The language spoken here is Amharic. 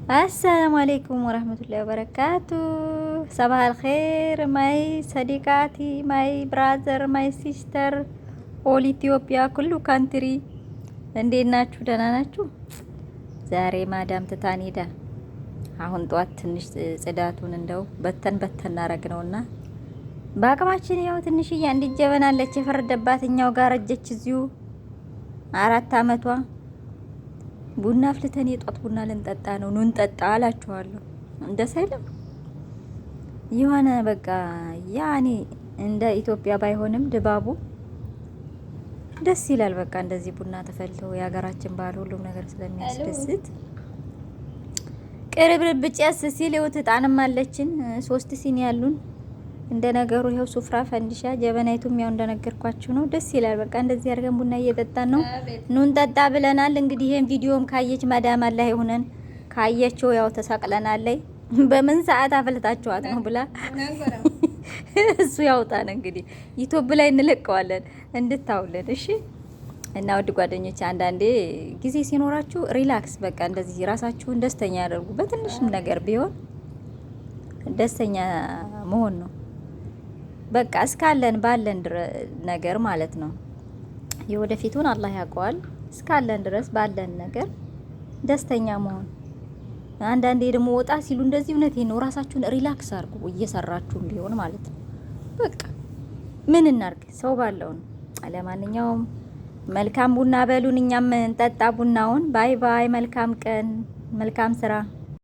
السلام عليكم ورحمة الله وبركاته. صباح الخير my صديقاتي، my brother، my sister، all ኢትዮጵያ كله country፣ እንዴት ናችሁ? ደህና ናችሁ? ዛሬ ማዳም ትታን ሄዳ አሁን ጠዋት ትንሽ ጽዳቱን እንደው በተን በተን አረግ ነውና በአቅማችን ያው ትንሽዬ አንዲት ጀበና አለች የፈረደባት እኛው ጋር ረጀች። እዚሁ 4 አመቷ። ቡና አፍልተን የጧት ቡና ልንጠጣ ነው። ኑ እንጠጣ አላችኋለሁ። ደስ አይልም? የሆነ በቃ ያኔ እንደ ኢትዮጵያ ባይሆንም ድባቡ ደስ ይላል። በቃ እንደዚህ ቡና ተፈልቶ የሀገራችን ባህል ሁሉም ነገር ስለሚያስደስት ቅርብርብ ጨስ ሲል ይኸው እጣንም አለችን፣ ሶስት ሲኒ ያሉን እንደ ነገሩ ይኸው ሱፍራ፣ ፈንዲሻ፣ ጀበናይቱም ያው እንደነገርኳችሁ ነው። ደስ ይላል። በቃ እንደዚህ አድርገን ቡና እየጠጣን ነው። ኑ እንጠጣ ብለናል። እንግዲህ ይሄን ቪዲዮም ካየች ማዳም አላህ ይሁነን፣ ካየችው ያው ተሳቅለናል ላይ በምን ሰዓት አፈልታችኋት ነው ብላ እሱ ያውጣን። እንግዲህ ዩቲዩብ ላይ እንለቀዋለን እንድታውልን። እሺ እና ውድ ጓደኞች፣ አንዳንዴ ጊዜ ሲኖራችሁ relax በቃ እንደዚህ ራሳችሁን ደስተኛ ያደርጉ። በትንሽም ነገር ቢሆን ደስተኛ መሆን ነው። በቃ እስካለን ባለን ነገር ማለት ነው። የወደፊቱን አላህ ያውቀዋል። እስካለን ድረስ ባለን ነገር ደስተኛ መሆን። አንዳንዴ ደግሞ ወጣ ሲሉ እንደዚህ እውነቴን ነው፣ ራሳችሁን relax አድርጉ እየሰራችሁም ቢሆን ማለት ነው። በቃ ምን እናርግ፣ ሰው ባለው ነው። ለማንኛውም መልካም ቡና በሉን፣ እኛም እንጠጣ ቡናውን። Bye bye። መልካም ቀን፣ መልካም ስራ።